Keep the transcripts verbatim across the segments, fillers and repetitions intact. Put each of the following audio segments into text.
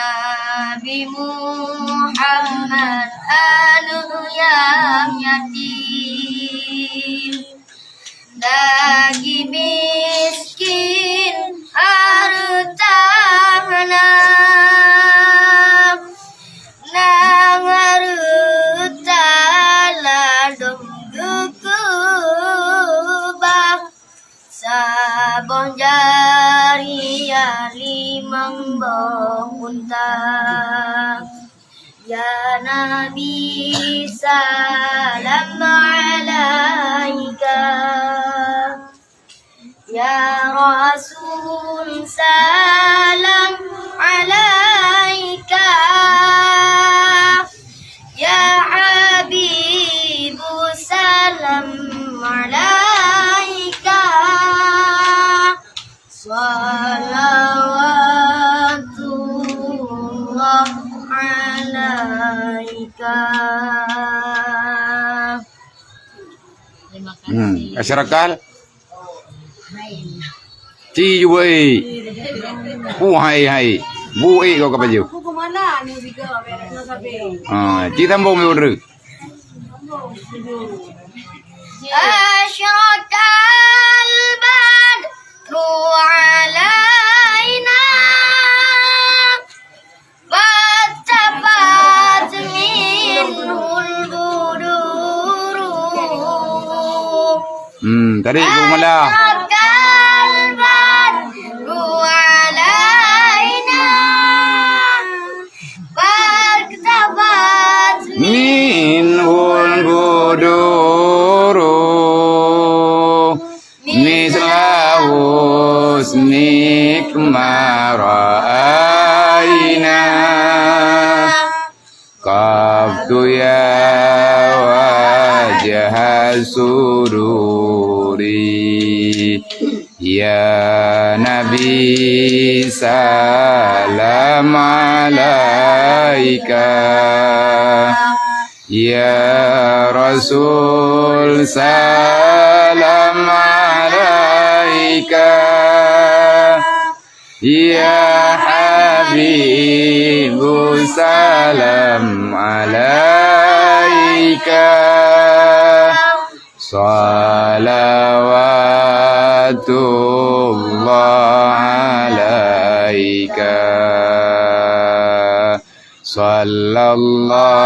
Nabi Muhammad aneuk nyang yatim, lagi miskin hareuta hana, nyang hareuta ladôm geukeubah. Saboh jari limong boh unta. Ya Nabi, salam alaika. Ya Rasul, salam alaika. Ya Habibu, salam alaika. Salawatullah alaika. Terima kasih. Hmm, asyarakal? Hai. Ci ju bui. Pu hai hai. Bui kau ka baju. Aku ke mana ni juga, beres nak sampai. Ha, ci sambung mi urut. Asyraqal badru alaina. Wattabat minhul buduru. Hmm, tadi ku malah. Asyraqal badru alaina. Wattabat minhul buduru. Misla husnik ma ra'aina. Qaftu ya wajha sururi. Ya Nabi, salam alaika. Ya Rasul, salam alaika. Ya Habibu, salam alaika. Salawatullah alaika. Sallallahu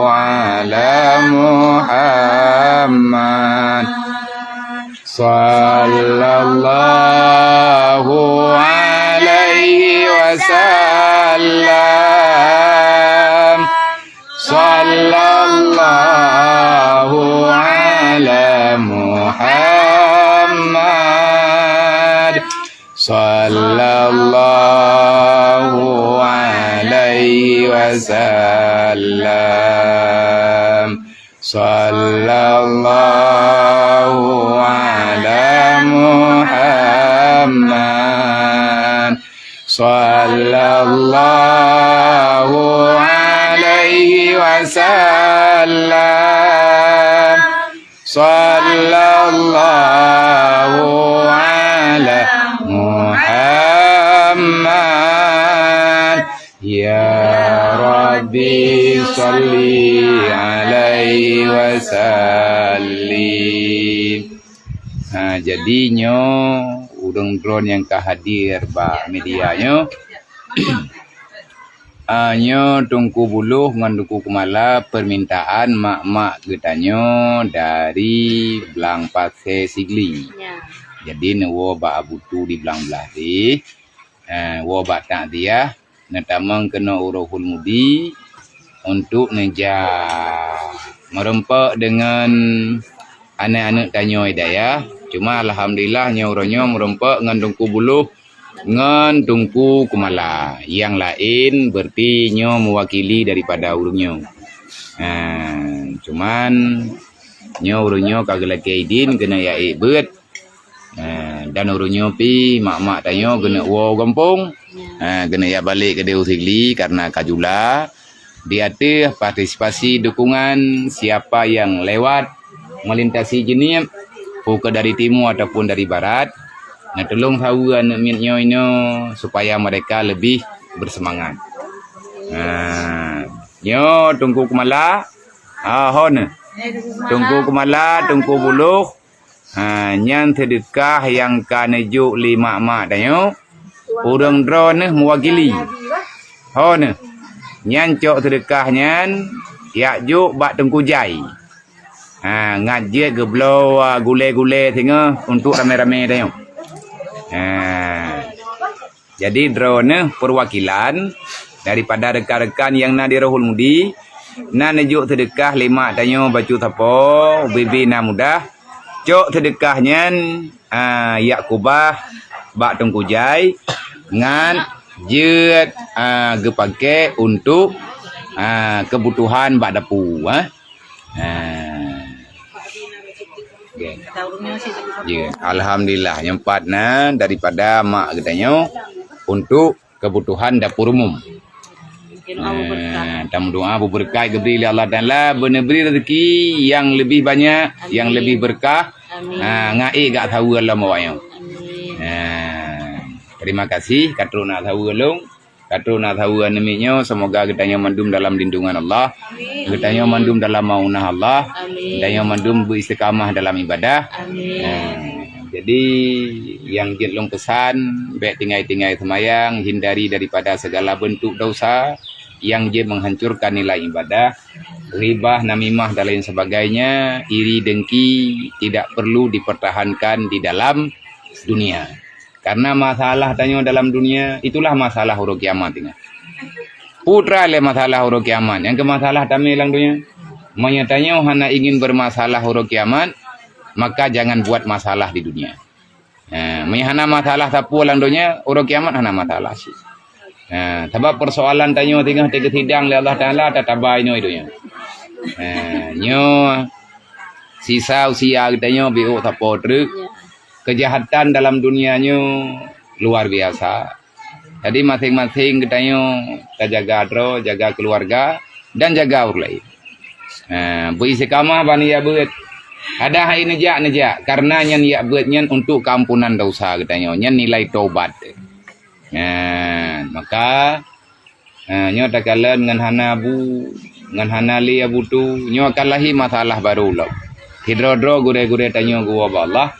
ala Muhammad. Sallallahu alaihi wasallam. Sallallahu ala Muhammad. Sallallahu alaihi wasallam. Sallallahu ala Muhammad. Sallallahu alaihi wasallam. Sallallahu ala Muhammad. Ya Rabbi, salli alaihi wasallim. Ha, jadi nyoe ureuëng droe nyang ka hadir bak media nyoe. Ah, nyoe Teungku Buloh ngon Teungku Kumala, permintaan mak-mak geutanyoe dari Blang Pasè Sigli. Ya. Jadi neuwoe bak Abu Tu di Blang Blahdeh. Eh, woe bak takziah, neutamong keunoe u Rohul Mudi untuk neuja meurumpok deungon aneuk-aneuk tanyoe dayah. Cuma alhamdulillah nyoe uroe nyoe meurumpok ngon Teungku Buloh ngon Teungku Kumala. Nyang laén berarti nyoe meuwakili daripada ureuëng nyoe. Ha, cuman nyoe ureuëng nyoe ka geulakée idin keuneuk jak ék beuet. Ha, dan ureuëng nyoe pi mak-mak tanyoe keuneuk woe u gampông. Ha, keuneuk jak balek keudeh u Sigli karena ka jula. Di ateueh partisipasi dukungan siapa yang lewat melintasi Jeunieb, peu kheueh dari timu ataupun dari barat, neutulông saweue aneuk miet nyoe inoe supaya mereka lebih berseumangat. Ha, nyoe Teungku Keumala, ha, ho neuh. Teungku Keumala, Teungku Buloh, ha, nyan seudeukah nyang ka neujok lé mak-mak tanyoe, ureuëng droeneuh meuwakili. Ho neuh. Nyan cok seudeukah nyan jak jok bak Teungku Jai. Ha, ngat jeuet geubloe, a, gulée-gulée singoh untuk ramé-ramé tanyoe. Ha. Jadi, droeneuh peuwakilan daripada rekan-rekan nyang na di Rohul Mudi, na neujok seudeukah lé mak tanyoe bacut sapo, bibi na mudah, cok seudeukah nyan, a, jak keubah bak Teungku Jai, ngat jeuet, a, geupakée untuk, a, keubutuhan bak dapu, ha. Ha. Okey. Ya, alhamdulillah, nyoe pat na daripada mak geutanyoe untuk kebutuhan dapur umum. Ha, tameudoa beubeureukat geubri lé Allah Taala, beuneubri rezeki nyang leubeh banyak, nyang leubeh beureukat. Amin. Ha, ngai gak saweue lom awaknyoe. Amin. Ha, terima kasih, ka trok na saweue lôn. Ka trok na saweue aneuk miet nyoe, semoga geutanyoe mandum dalam lindungan Allah. Amin. Geutanyoe mandum dalam maunah Allah. Amin. Geutanyoe mandum beuistiqamah dalam ibadah. Amin. Ha, jadi, nyang jeuet lôn peusan, bék tinggai-tinggai seumayang, hindari daripada segala bentuk dosa yang jeuet menghancurkan nilai ibadah, ghibah, namimah dan lain sebagainya, iri dengki tidak perlu dipertahankan di dalam dunia. Karena masalah tanyoe dalam dunia, itulah masalah uroe kiamat nyan. Putra lé masalah uroe kiamat, nyang keu masalah tamé lam dunia. Meunyoe tanyoe hana ingin bermasalah uroe kiamat, maka jangan buat masalah di dunia. Ha, meunyoe hana masalah sapeue lam dunia, uroe kiamat hana masalah sih. Ha, sabab persoalan tanyoe singoh teuka sidang lé Allah Taala, tataba inoe dunia. Ha, nyoe sisa usia geutanyoe biôk sapo treuk. Kejahatan dalam dunia nyoe luar biasa. Jadi, masing-masing geutanyoe tajaga droe, jaga keluarga, dan jaga ureuëng laén. Ha, beuistiqamah ban jak beuet. Kadang hai neujak, neujak. Karena nyan jak beuet nyan untuk keampunan dosa geutanyoe. Nyan nilai tobat. Ha, maka, ha, nyoe takalon ngon hana bu, ngon hana lé abu tu, nyoe akan lahé masalah barô lom. Sidroe-droe gurée-gurée tanyoe geuwoe bak Allah.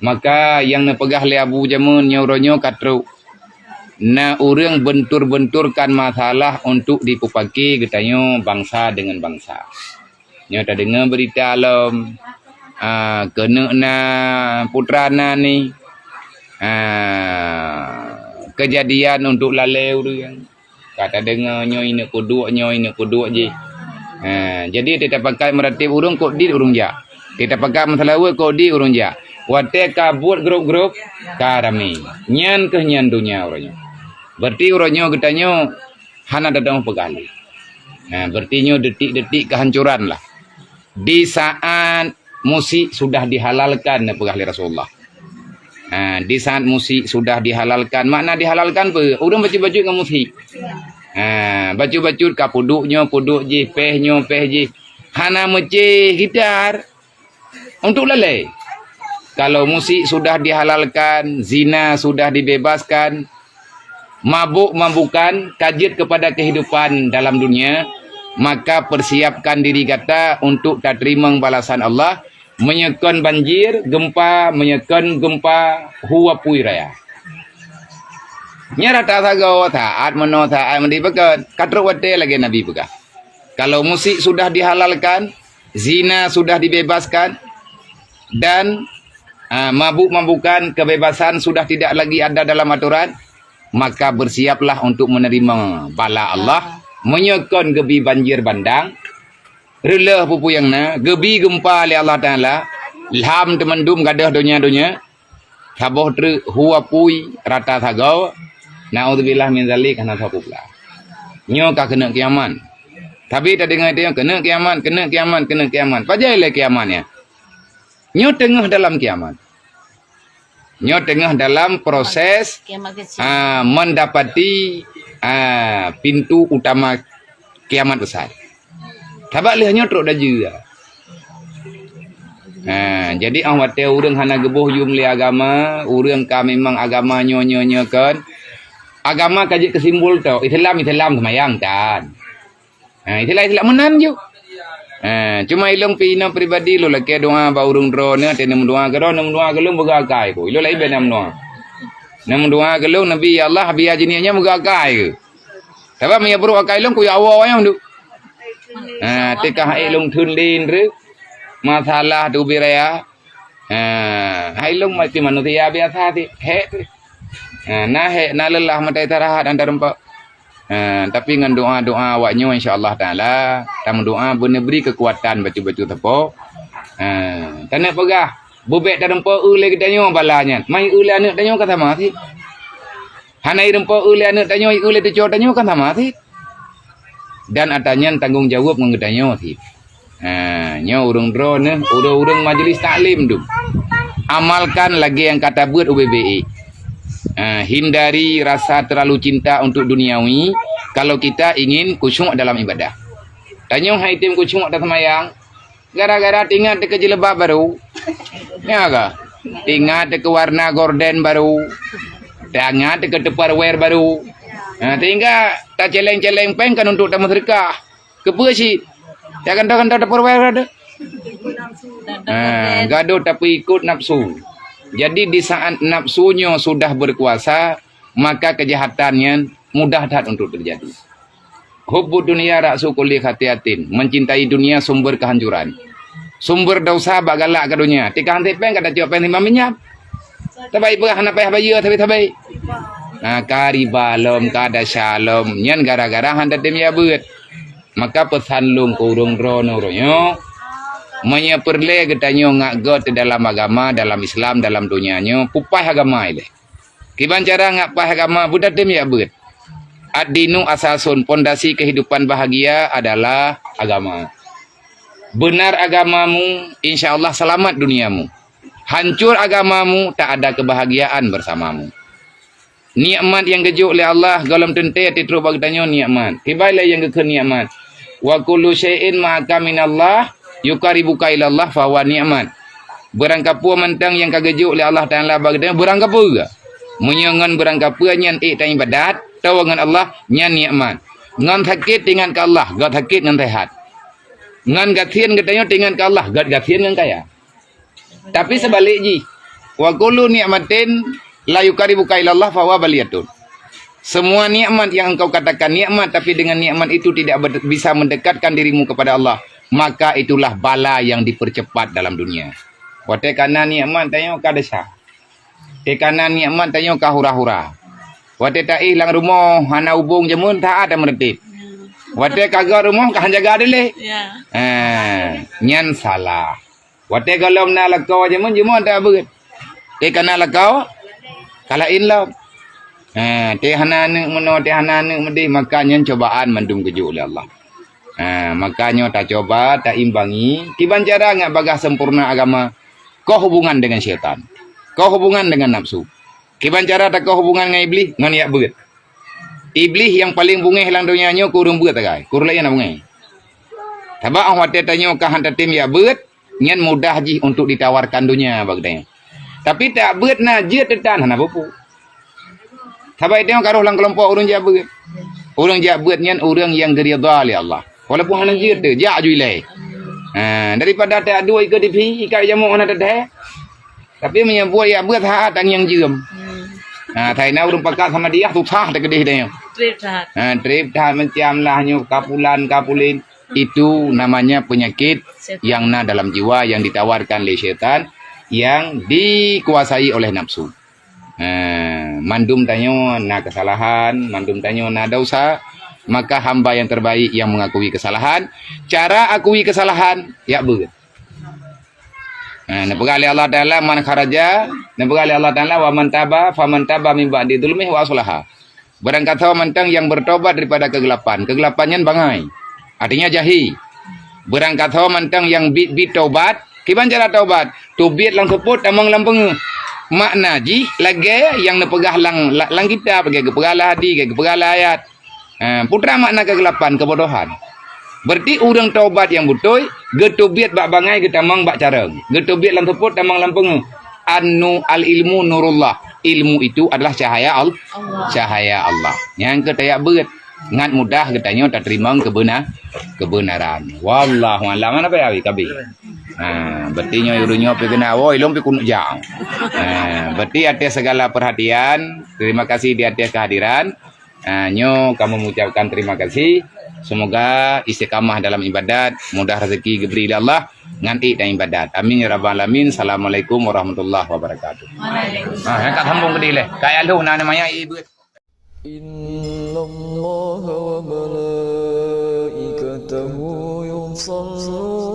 Maka nyang neupeugah lé abu jameun nyoe uroe nyoe ka trok. Na ureuëng bentur-benturkan masalah untuk dipeupaké geutanyoe bansa deungon bansa. Nyoe tadeungoe beurita lom, a, keuneuk na putra na ni, a, keujadian untuk lalée ureuëng. Ka tadeungoe nyoe ineuk peuduek, nyoe ineuk peuduek jih. Ha, jadi teuka pakat meuratéb ureuëng kok dit ureuëng jak. Teuka pakat meuseulaweuet kok dit ureuëng jak. Watée ka buet grup-grup, ka ramé. Nyan kheueh nyan donya uroe nyoe. Berarti uroe nyoe geutanyoe hana tateumé peugah lé. Ha, berarti nyoe detik-detik kehancuran lah. Di saat musik sudah dihalalkan, neupeugah lé Rasulullah. Ha, di saat musik sudah dihalalkan, makna dihalalkan peue? Ureuëng bacut-bacut ngon musik. Ha, bacut-bacut ka peuduek nyoe, peuduek jih, péh nyoe, péh jih. Hana meucéh gitar untuk lalée. Kalau musik sudah dihalalkan, zina sudah dibebaskan, mabuk-mabukan ka jeuet kepada kehidupan dalam dunia, maka persiapkan diri gata untuk tateurimong balasan Allah, meunyoe kon banjir, gempa, meunyoe kon gempa, hu apui raya. Nyan rata sagoe saát meunoe saát meudibeukeue, ka trok watée lagée Nabi peugah. Kalau musik sudah dihalalkan, zina sudah dibebaskan, dan, a, mabuk-mabukan, kebebasan sudah tidak lagi ada dalam aturan, maka bersiaplah untuk menerima bala Allah. Meunyoe kon geubi banjir bandang, reuleuh peue-peue nyang na, geubi geumpa lé Allah Taala, lham teumandum gadôh donya-donya, saboh treuk hu apui rata sagoe, naudzubillah min zalik, hana sapeue pula. Nyoe ka keuneuk kiamat. Tapi tadeungoe teuh nyoe keuneuk kiamat, keuneuk kiamat, keuneuk kiamat. Pajan lé kiamat nyan? Nyoe teungoh dalam kiamat. Nyoe teungoh dalam proses, Kiamat kecil. ah, mendapati, ah, pintu utama kiamat besar. Sabab lheueh nyoe trok daju. Ha, jadi ah watée ureuëng hana geuboh yum lé agama, ureuëng ka memang agama nyoe, nyoe, nyoe kon, Agama ka jeuet keu simbol tok. Islam, Islam seumayang kan. Ha, Islam, Islam meunan ju. Ha, cuma ilong pi inoe pribadi lôn lakée doa bak ureuëng droeneuh, teuh neumeudoa keu droeneuh, neumeudoa keu lôn, beugah akai ku. Ilong laén bak neumeudoa. Neumeudoa keu lôn, Nabi, ya Allah, biya jinih nyan beugah akai keu. Sabab meunyoe brok akai lôn, ku ya Allah nyang duek. Ha, teuka hai lôn thon lin re. Masalah tu biraya. Ha, hai lôn masih manusia biasa sih. Hek tu. Ha, na hek, na lelah mata istirahat antar empat. Ha, tapi ngon doa-doa awak nyoe, insya Allah Taala, tameudoa beuneubri keukuatan bacut-bacut teupok. Ha, taneuk peugah, beubek tareumpok eu lé geutanyoe bala nyan. Mai eu lé aneuk tanyoe ka sama sih. Hana ireumpok eu lé aneuk tanyoe, eu lé teucok tanyoe kan sama sih. Dan ata nyan tanggong jaweueb ngon geutanyoe sih. Ha, nyoe ureuëng droeneuh, ureuëng-ureuëng majlis taklim tu. Amalkan lagée nyang ka tabeuet ubé-bé. Ha, hindari rasa terlalu cinta untuk duniawi kalau kita ingin khusyuk dalam ibadah. Tanyoe hai tem khusyuk ata seumayang, gara-gara tingat teuka jilbab baru. Ya ka? Tingat teuka warna gorden baru. Tingat teuka Tupperware baru. Ha, sehingga taceleng-celeng péng kan untuk tameuseudeukah. Keupeue cit? Ya kan, kan Tupperware ada. Ha, gadoh tapeuikot nafsu. Jadi di saat nafsu nyoe sudah berkuasa, maka kejahatan nyan mudah that untuk terjadi. Hubbu dunya ra'su kulli khati'atin, mencintai dunia sumber kehancuran. Sumber dosa bak galak ke dunia. Tika hanté péng kada cok péng timbang minyak. Tabai peugah hana payah bayeue tabai-tabai. Ha, ka riba lom, ka dasa lom. Nyan gara-gara hana tem ya beuet. Maka pesan lôn keu ureuëng droeneuh uroe nyoe, meunyoe peureulée geutanyoe ngak göt dalam agama, dalam Islam, dalam donya nyoe, pupaih agama ilée. Kiban cara ngak paih agama budatem ya beuet. Ad-dinu asasun, pondasi kehidupan bahagia adalah agama. Benar agamamu, insya Allah selamat duniamu. Hancur agamamu, tak ada kebahagiaan bersamamu. Nikmat nyang geujok lé Allah gohlom teuntée titrok bak geutanyoe nikmat. Kiban lé nyang geukheun nikmat. Wa kullu syai'in ma'aka minallah yuqarribuka ilallah fahuwa nikmat. Beurangkapeue mantong nyang ka geujok lé Allah Taala bak geutanyoe beurangkapeue. Meunyoe ngon beurangkapeue nyan ék taibadat, tawoe ngon Allah, nyan nikmat. Ngon sakét tingat keu Allah, göt sakét ngon seuhat. Ngon gasien geutanyoe tingat keu Allah, göt gasien ngon kaya. Tapi seubalik jih, wa kullu nikmatin la yuqarribuka ilallah fahuwa baliyatun. Semua nikmat yang engkau katakan nikmat, tapi dengan nikmat itu tidak ber-, bisa mendekatkan dirimu kepada Allah, maka itulah bala yang dipercepat dalam dunia. Watée kana nikmat tanyoe ka desya. Watée kana nikmat tanyoe ka hura-hura. Watée taéh lam rumoh hana ubong jameun taát meureuteb. Watée ka göt rumoh ka han jaga dilée. Ya. Ha, nyan salah. Watée gohlom na lakoe jameun, jameun tak beuet. Tée kana lakoe, ka laén lom. Ha, tée hana aneuk meunoe, tée hana aneuk meudeh, maka nyan cobaan mandum geujok lé Allah. Ha, maka nyoe tacoba, taimbangi, kiban cara ngat bagaih sempurna agama, koh hubungan dengan syaitan. Koh hubungan dengan nafsu. Kiban cara takoh hubungan ngon Iblih, ngon yak beuet. Iblih nyang paleng beungéh lam donya nyoe keu ureuëng beuet sagai, keu ureuëng laén hana beungéh. Sabab 'oh watée tanyoe ka han tatem yak beuet, nyan mudah jih untuk ditawarkan donya bak geutanyoe. Tapi tak beuet na jeuet teutan hana peue-peue. Sabab tanyoe ka rhoh lam keulompok ureuëng jak beuet. Ureuëng jak beuet nyan ureuëng nyang geuridha lé Allah. Walaupun hana jeuet teuh, jak ju ilée. Ha, daripada tak duek ikeue tipi, ikat jamok hana teuthée. Tapi meunyoe buet yak beuet that tangieng jeuem. Hmm. Ha, taina ureuëng pakat sama dia susah teukeudeh dia. Trip that. Ha, trip that macam lah nyoe kapulan kapulin. Itu namanya penyakit Setan. Yang na dalam jiwa yang ditawarkan lé syaitan yang dikuasai oleh nafsu. Ha, mandum tanyoe na kesalahan, mandum tanyoe na dosa, maka hamba yang terbaik yang mengakui kesalahan. Cara akui kesalahan, yak beuet. Ha, neupeugah lé Allah Taala man kharaja, neupeugah lé Allah Taala wa man taba, fa man taba min ba'di zulmihi wa aslaha. Barangkasoe mantong yang bertobat daripada kegelapan. Kegelapan nyan bangai. Artinya jahi. Barangkasoe mantong yang bit-bit tobat, kiban cara tobat? Teubiet lam seupôt tamong lam peungeuh. Makna jih lagée yang neupeugah lam, lam kitab, lagée geupeugah lam hadis, lagée geupeugah lam ayat. Ha, putra makna kegelapan, kebodohan. Berarti ureuëng tobat yang beutôi, geuteubiet bak bangai geutamong bak carông. Geuteubiet lam seupôt tamong lam peungeuh. An-nu-, al-ilmu nurullah. Ilmu itu adalah cahaya Allah. Cahaya Allah. Nyang keu tajak beuet, ngat mudah geutanyoe tateurimong keubeunaran. Wallahu a'lam. Mana payah kabi? Ha, berarti nyoe ureueng nyoe pi keunan, woi, lôn pi kunut jang. Ha, berarti atas segala perhatian, terima kasih di atas kehadiran. Ha, nyoe kamoe mengucapkan terima kasih. Semoga istiqamah dalam ibadat, mudah rezeki diberi oleh Allah, ngan ék dan ibadat. Amin ya rabbal alamin. Assalamualaikum warahmatullahi wabarakatuh. Waalaikumsalam. Ha, ka sambung keudéh lé. Ka yah lheuh na namanya ibu. إن الله وملائكته يصلون